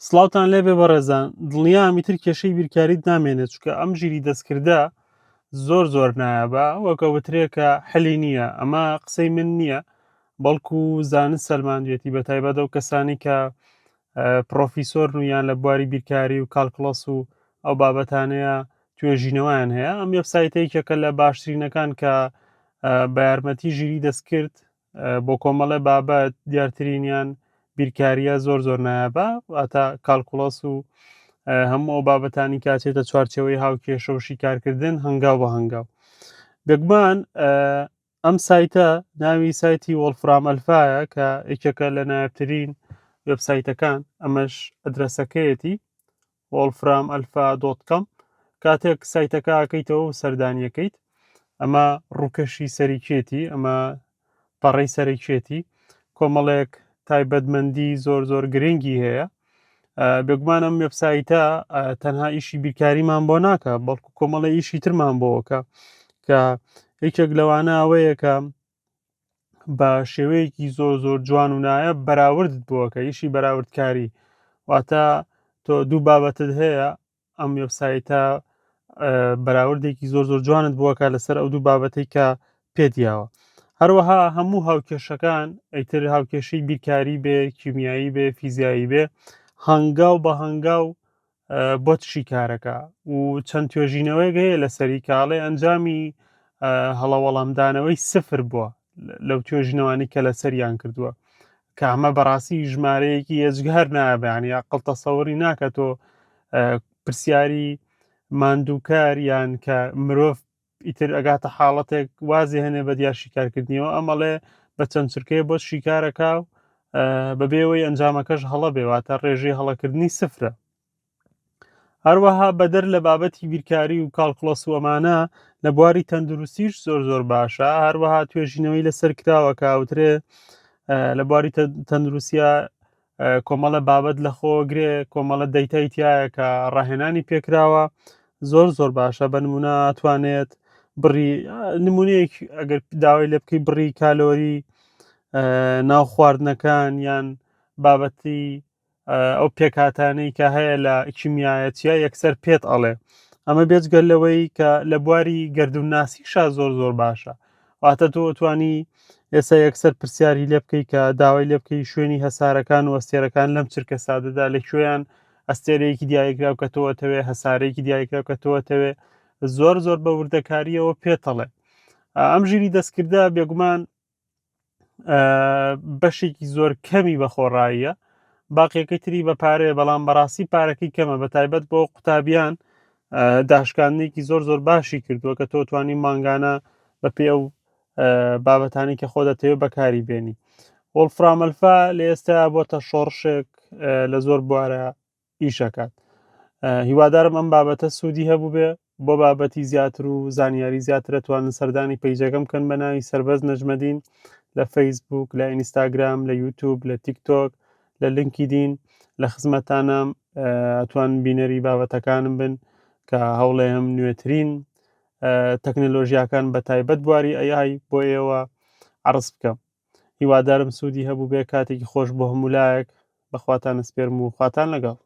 سڵاوتان لێبێ بەڕێزان دڵنیام ئیتر کێشەی بیرکاریت نامێنێت چونکە ئەم ژیری دەستکردە زۆر زۆر نایابە وەک ئەوترێ کە حلی نییە ئەمە قسەی من نییە بەڵکو زانست سەلماندوێتی بە تایبەت ئەو کەسانی کە پرۆفیسۆرن و یان لە بواری بیرکاری و calculus و ئەو بابەتانەیە توێژینەوەیان هەیە ئەم وێبسایتە یەکێکە لە باشترینەکان کە بە یارمەتی ژیری دەستکرد بۆ کۆمەڵێ بابەت دیارترینیان بیرکاریە زۆر زۆر نایابە واتە calculus و هەموو ئەو بابەتانی کاچێتە چوارچەوەی هاوکێشە و شیکارکردن هەنگاو بە هەنگاو بێگومان ئەم سایتە ناوی سایتی وۆڵفرام ئەلفایە کە یەکێکە لە نایابترین وێبسایتەکان ئەمەش ئەدرەسەکەیەتی وۆڵفرام ئەلفا dot com کاتێک سایتەکە ئەکەیتەوە و سەردانیەکەیت ئەمە ڕووکەشی سەرکێتی ئەمە پەڕەی سەرکێتی کۆمەڵێک تایبەتمەندی زۆر زۆر گرنگی هەیە بێگومان ئەم وێبسایتە تەنها ئیشی بیرکاریمان بۆ ناکە بەڵکو کۆمەڵی ئیشی ترمان بۆکە کە یەکێک لەوانە ئەوەیە کە بە شێوەیەکی زۆر زۆر جوان و نایە بەراوردت بۆکە ئیشی بەراوردکاری واتە تۆ دوو بابەتت هەیە ئەم وێبسایتە بەراوردێکی زۆر زۆر جوانت بووەکە لەسەر ئەو دوو بابەتەی کە پێدیاوە هەروەها هەموو هاوکێشەکان ئەیتر هاوکێشەی بیرکاری بێ کیمیایی بێ فیزیایی بێ هەنگاو بە هەنگاو بۆت شیکارەکە و چەند توێژینەوەیەک هەیە لەسەری کاڵێ ئەنجامی هەڵەوەڵامدانەوەی سفر بووە لەو توێژینەوانی کە لەسەریان کردووە کە ئەمە بەڕاستی ژمارەیەکی ئێجگار نایابیانی ئەقڵ تەسەوری ناکە تۆ پرسیاری ماندووکار یان کە مرۆڤ ئیتر ئەگاتە حاڵەتێک وازی هەنێ بە دیار شیکارکردنیەوە ئەمەڵێ بە چەند چرکەیە بۆ شیکارەکە و بەبێەوەی ئەنجامەکەش هەڵە بێ واتە ڕێژەی هەڵەکردنی سفرە هەروەها بەدەر لە بابەتی بیرکاری و calculus و ئەمانە لە بواری تەندروستیش زۆر زۆر باشە هەروەها توێژینەوەی لەسەر کراوە کە ئەوترێ لە بواری تەندروستیا کۆمەڵە بابەت لە خۆگرێ کۆمەڵە دەیتای تایە کە ڕاهێنانی پێکراوە زۆر زۆر باشە بە نمونە توانێت بڕی نمونەیەک ئەگەر داوای لێ بکەی بڕی کالۆری ناو خواردنەکان یان بابەتی ئەو پێکهاتانەی کە هەیە لە کیمیایەتە یەکسەر پێت ئەڵێ ئەمە بێجگەل لەوەی کە لە بواری گردونناسیشا زۆر زۆر باشە واتە تۆ توانی ئێستا یەکسەر پرسیاری لێ بکەی کە داوای لێ بکەی شوێنی هەسارەکان و ئەستێرەکان لەم چرکە سادەدا لە کوێیان ئەستێرەیەکی دیاریکراو کە تۆ ئەتەوێ هەسارەیەکی دیاریکراو کە تۆ ئەتەوێ زۆر زۆر بە وردەکاریەوە پێتەڵێ ئەم ژیری دەستکردە بێگومان بەشێکی زۆر کەمی بە خۆڕاییە باقیەکەی تری بە پارەیە بەڵام بەڕاستی پارەکەی کەمە بە تایبەت بۆ قوتابیان داشکاندنێکی زۆر زۆر باشی کردووە کە تۆ توانی مانگانە بە پێ ئەو بابەتانی کە خۆ دەتەوێت بەکاری بێنی وۆڵفرام ئەلفا لە ئێستا بۆتە شۆڕشێک لە زۆر بوارە ئیشەکات هیوادارم ئەم بابەتە سوودی هەبوو بێ بۆ بابەتی زیاتر و زانیاری زیاتر توانن سەردانی پەیجەکەم بکەن بە ناوی سەربەست نەجمەدین لە فەیسبوک لە ئینستاگرام لە یوتوب لە تیک تۆک لە لینکیدین لە خزمەتانم ئەتوان بینەری بابەتەکانم بن کە هەوڵێم نوێترین تەکنەلۆژیاکان بە تایبەت بواری AI بۆ ئێوە عرض بکەم هیوادارم سوودی هەبوو بێ کاتێکی خۆش بۆ هەموو لایەک بەخواتان ئەسپێرم و خواتان لەگەڵ.